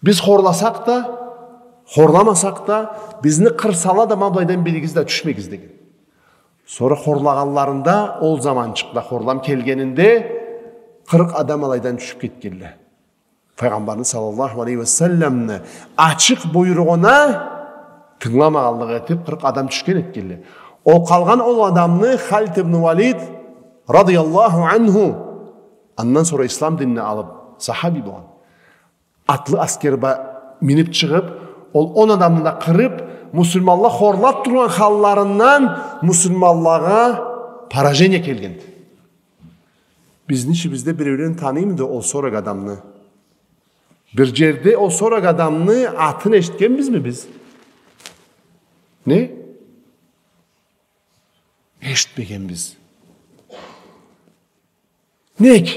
Биз хорласакъ да, хорламасакъ да, бизни къырсала да, ма былайдан биригиз да тюшмегиз деген. Сора хорлагъанларында, ол заманчыкъда хорлам келгенинде, къыркъ адам алайдан тюшюп кетгенле. Файгъамбарны саллаллаху алейхи ва салламны ачыкъ буйругъуна тынгыламагъанлыкъ этип, къыркъ адам тюшген этгенле. Ол къалгъан ол адамны Халид ибн Валид радыяллаху анху, андан сора ислам динни алып, сахаби болгъан. Атлы аскер бла минип чыгъып, ол он адамны да къырып, муслиманла хорлап тургъан халларындан муслиманлагъа поражение келгенди. Бизни ичибизде биреулен таныймыды ол сорок адамны? Бир джерде ол сорок адамны атын эшитгенбизми биз? Не? Эшитмегенбиз. Нек?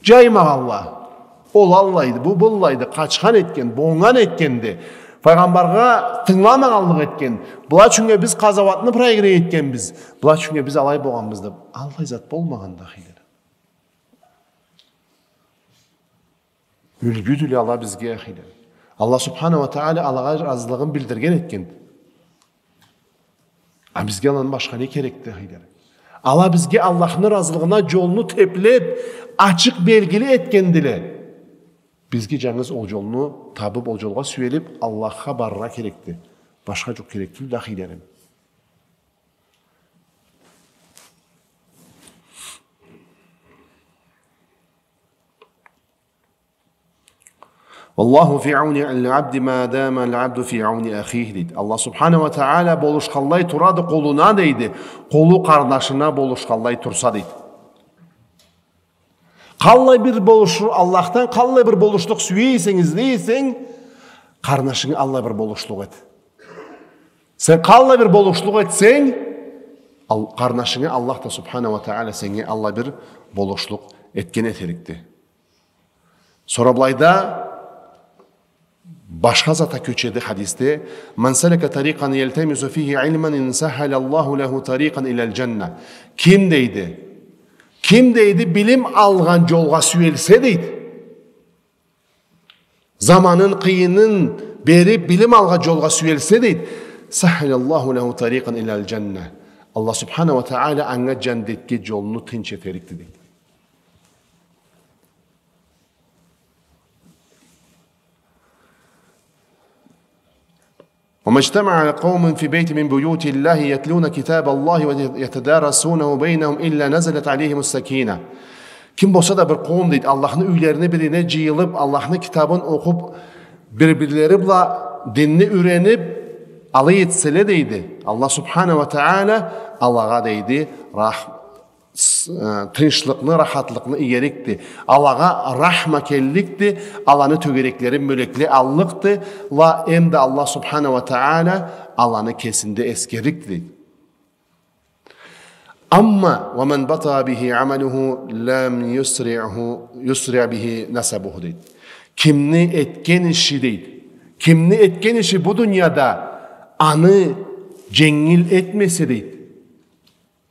Джаймагъанла. Ол аллайды, бу быллайды, къачхан этген, бонган этгенди. Файгъамбаргъа тынгыламагъанлыкъ этген. Была ючюннге биз къазауатны проиграть этгенбиз. Была ючюннге биз алай болгъанбыз деп. Аллай зат болмагъанды, ахыйлары. Юлгюдюле ала бизге, ахыйлары. Аллах субханаху уа тагъала алагъа разылыгъын билдирген этгенди. А бизге аланы башха не керекди, ахыйлары? Ала бизге Аллахны разылыгъына джолну теплеп, ачыкъ белгили этгендиле. Бизге джангыз ол джолну табып, ол джолгъа сюелип, Аллахха барыргъа керекди. Башха джукъ керек тюлдю, ахыйларым. والله في عون العبد ما دام العبد في عون أخيه, дейди. Аллах субханаху уа тагъала болушханлай турады къулуна, дейди. Къулу къарнашына болушханлай турса, дейди. Къаллай бир болушу-, Аллахдан къаллай бир болушлукъ сюе эсенг, излей эсенг, къарнашынгы аллай бир болушлукъ эт. Сен къаллай бир болушлукъ этсенг, ал-, къарнашынгы Аллах да субханаху уа тагъала сеннге аллай бир болушлукъ этген этерикди. Сора былайда башха затха кёчеди хадисде: من سلك طريقا يلتمس فيه علما سهل الله له طريقا إلى الجنة. Ким, дейди, ким, дейди, билим алгъан джолгъа сюелсе, дейди, заманын, къыйынын берип, билим алгъан джолгъа сюелсе, дейди, سهل الله له طريقا إلى الجنة. Аллах субханаху уа тагъала анга джандетге джолну тынч этерикди, дейди. وما اجتمع قوم في بيت من بيوت الله يتلون كتاب الله ويتدارسونه بينهم إلا نزلت عليهم السكينة. Ким болса да бир къоум, дейди, Аллахны юйлерине бирине джыйылып, Аллахны китабын окъуп, бир-бирлери бла динни юренип, алай этселе, дейди, Аллах субханаху уа тагъала алагъа, дейди, рах-, с-, э, тынчлыкъны, рахатлыкъны иерикди. Алагъа рахма келликди, аланы тёгереклерин мёлекле аллыкъды, ва эмда Аллах субханаху уа тагъала аланы кесинде эсгеррикди, дейди. Амма ومن بطأ به عمله لم يسرعه، يسرع به نسبه, дейди. Кимни этген иши, дейди, кимни этген иши бу дунияда аны дженгил этмесе, дейди,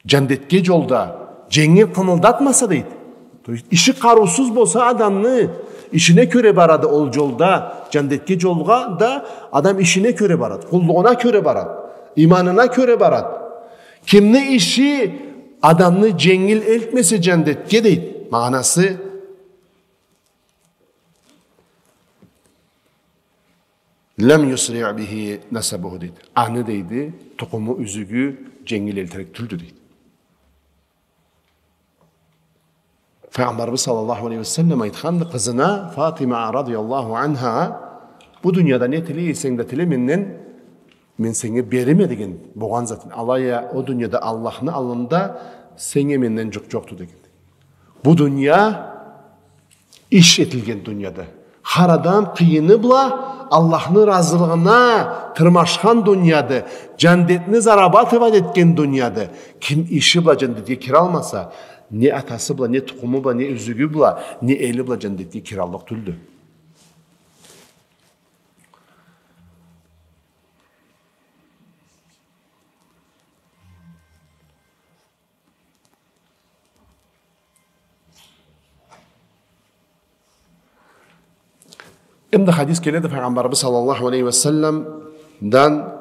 джандетге джолда дженгил къымылдатмаса, дейди. То есть, иши къарыусуз болса адамны, ишине кёре барады ол джолда, джандетге джолгъа да адам ишине кёре барады, къуллугъуна кёре барады, иманына кёре барады. Кимни иши адамны дженгил элтмесе джандетге, дейди. Магъанасы, لم يسرع به نسبه, дейди. Аны, дейди, тукъуму, юзюгю дженгил элтирик тюлдю, дейди. Файгъамбарыбыз саллаллаху алейхи ва саллам айтханды, къызына Фатима радияллаху анхагъа: «Бу дунияда не тилей эсенг да тиле менден, мен сеннге берирме», — деген болгъан затын. Алай а ол дунияда Аллахны аллында сеннге менден джукъ джокъду, деген. Бу дуния иш этилген дунияды. Хар адам къыйыны бла Аллахны разылыгъына тырмашхан дунияды. Джандетни зарабатывать этген дунияды. Ким иши бла джандетге киралмаса, не атасы бла, не тукъуму бла, не юзюгю бла, не эли бла джандетге кираллыкъ тюлдю. Эм да хадис келеди Файгъамбарыбыз саллаллаху алейхи ва салламдан,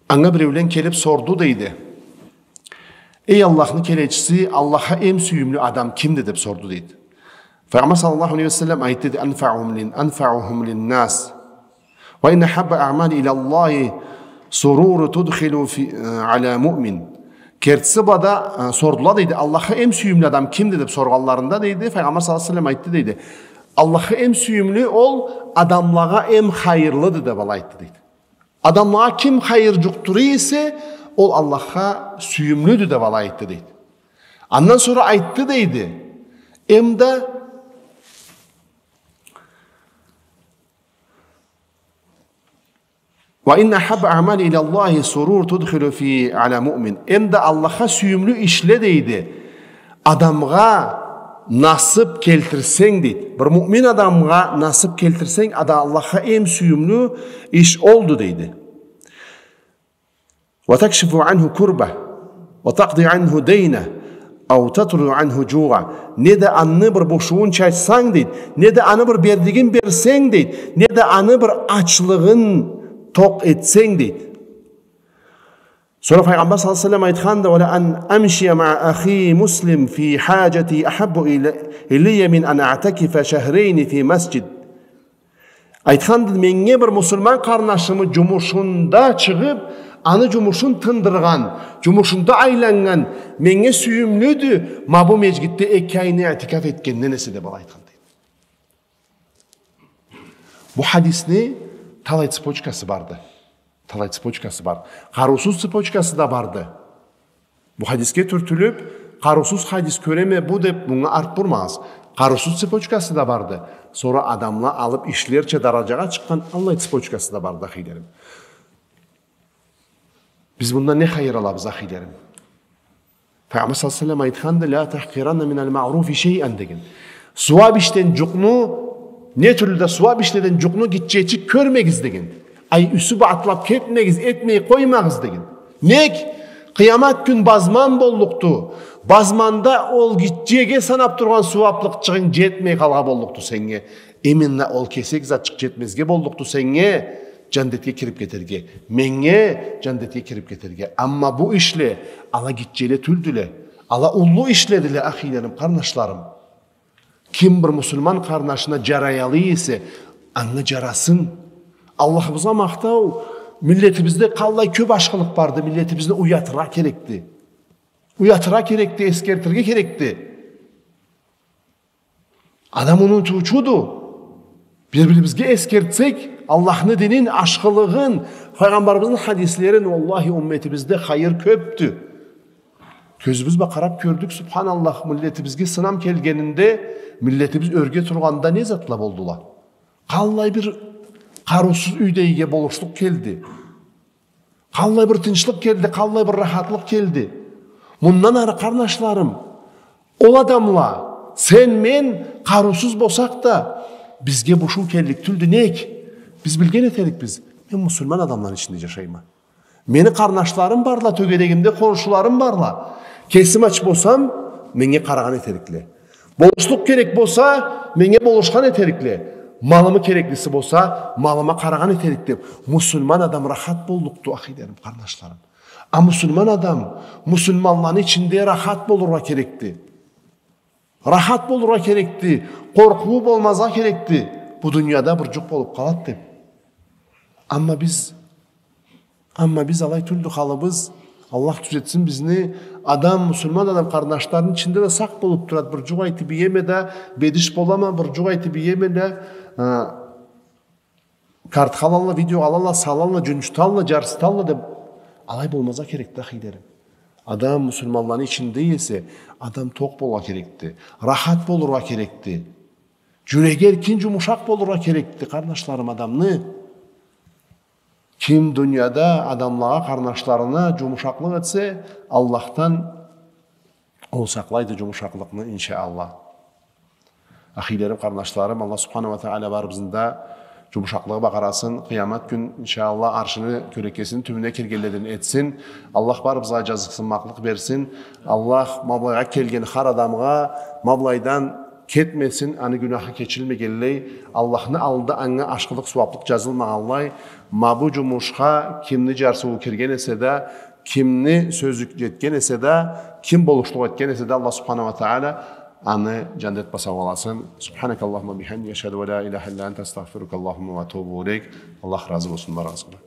анга биреулен келип сорду, дейди. «Эй Аллахны келечиси, Аллахха эм сюйюмлю адам кимди?» — деп сорду, дейди. Файгъамбар саллаллаху алейхи ва саллам айтды, дейди: «أنفعهم لل-، أنفعهم للناس. وإن أحب الأعمال إلى الله سرور تدخل في، على مؤمن». Кертиси бла да, э, сордула, дейди, Аллахха эм сюйюмлю адам кимди деп соргъанларында, дейди, Файгъамбар саллаллаху алейхи ва саллам айтды, дейди, Аллахха эм сюйюмлю ол адамлагъа эм хайырлыды деп алай айтды, дейди. Адамлагъа ким хайыр жукъдура эсе, ол Аллахха сюйюмлюдю деп алай айтды, дейди. Андан сора айтды, дейди, эм да وإن أحب الأعمال إلى الله السرور تدخل فيه على المؤمن. Эм да Аллахха сюйюмлю ишле, дейди, адамгъа насып келтирсенг, дейди. Бир муъмин адамгъа насып келтирсенг, ада Аллахха эм сюйюмлю иш олду, дейди. وتكشف عنه كربة، وتقضي عنه دينه، أو تطرد عنه جوعة. Не да аны бир бошуун чачсанг, дейди, не да аны бир берлигин берсенг, дейди, не да аны бир ачлыгъын токъ этсенг, дейди. Сора Файгъамбар саллаллаху алейхи ва саллам айтханды: ولأن أمشي مع أخي مسلم في حاجته أحب إلي من أن أعتكف شهرين في مسجد. Айтханды, меннге бир муслиман къарнашымы жумушунда чыгъып, аны жумушун тындыргъан, жумушунда айланнган меннге сюйюмлюдю, ма бу межгитде эки айны иътикаф этгенден эсе, деп алай айтхан, дейди. Бу хадисни талай цепочкасы барды. Талай цепочкасы барды. Къарыусуз цепочкасы да барды. Бу хадисге тюртюлюп, къарыусуз хадис кёреме бу деп, мынга арт бурмагъыз. Къарыусуз цепочкасы да барды. Сора адамла алып ишлерча даражагъа чыкъгъан аллай цепочкасы да барды, ахийлерим. Биз мындан не хайыр алабыз, ахийлерим? Файгъамбар саллаллаху алейхи ва саллам айтханды: لا تحقرن من المعروف شيئا деген. Сууап ишден жукъну, не тюрлю да сууап ишледен жукъну гитчечик кёрмегиз деген. Ай, юсюп атлап кетмегиз, этмей къоймагъыз деген. Нек? Къыямат кюн базман боллукъду. Базманда ол гитчеге санап тургъан сууаплыкъчыгъынг жетмей къалгъа боллукъду сеннге. Именно ол кесек затчыкъ жетмезге боллукъду сеннге, жандетге кирип кетерге. Меннге жандетге кирип кетерге. Амма бу ишле, ала гитчеле тюлдюле. Ала уллу ишледиле, ахийлерим, къарнашларым. Ким бир муслиман къарнашына жараялы эсе, анга жарасын. Аллахыбызгъа махтау, миллетибизде къаллай кёп ашхылыкъ барды, миллетибизни уятыргъа керекди. Уятыргъа керекди, эсгертирге керекди. Адам унутуучуду. Бир-бирибизге эсгертсек, Аллахны динин, ашхылыгъын, Файгъамбарыбызны хадислерин, уаллахи, умметибизде хайыр кёпдю. Кёзюбюз бла къарап кёрдюк, субханаллах, миллетибизге сынам келгенинде, миллетибиз ёрге тургъанда не затла болдула? Къаллай бир къарыусуз юйдегиге болушлукъ келди. Къаллай бир тынчлыкъ келди, къаллай бир рахатлыкъ келди. Мындан ары, къарнашларым, ол адамла, сен, мен къарыусуз болсакъ да, бизге бушуу келлик тюлдю. Нек? Биз билген этерикбиз. Мен муслиман адамланы ичинде жашайма. Мени къарнашларым барла, тёгерегимде къоншуларым барла. Кесим ач болсам, меннге къарагъан этерикле. Болушлукъ керек болса, меннге болушхан этерикле. Малымы кереклиси болса, малыма къарагъан этерик деп, муслиман адам рахат боллукъду, ахийлерим, къарнашларым. А муслиман адам муслиманланы ичинде рахат болургъа керекди. Рахат болургъа керекди, къоркъуу болмазгъа керекди. Бу дунияда бир жукъ болуп къалат деп. Амма биз Амма биз алай тюлдю халыбыз. Аллах тюзетсин бизни. Адам, муслиман адам къарнашларыны ичинде да сакъ болуп турат. Бир жукъ айтып иеме да, бедиш болама, бир жукъ айтып иеме да, а, картха алалла, видео алалла, салалла, жунчуталла, жарсыталла деп. Алай болмазгъа керекди, ахийлерим. Адам муслиманланы ичинде эсе, адам токъ болургъа керекди. Рахат болургъа керекди. Жюреги эркин, жумушакъ болургъа керекди, къарнашларым, адамны. Ким дунияда адамлагъа, къарнашларына жумушакълыкъ этсе, Аллахдан ол сакълайды жумушакълыкъны, иншаАллах. Ахийлерим, къарнашларым, Аллах субханаху уа тагъала барыбызны да жумушакълыгъы бла къарасын, къыямат кюн, иншаАллах, аршыны кёрекесини тюбюне киргенледен этсин. Аллах барыбызгъа жазыкъсынмакълыкъ берсин. Аллах ма былайгъа келген хар адамгъа ма былайдан кетмесин, аны гюнахы кечилмегенлей, Аллахны аллында анга ашхылыкъ, сууаплыкъ жазылмагъанлай, ма бу жумушха кимни жарсыуу кирген эсе да, кимни сёзю жетген эсе да, ким болушлукъ этген эсе да, Аллах субханаху уа тагъала аны жаннет бла саугъаласын. سبحانك اللهم وبحمدك، أشهد أن لا إله إلا أنت، أستغفرك اللهم وأتوب إليك. Аллах разы болсун барыгъызгъа.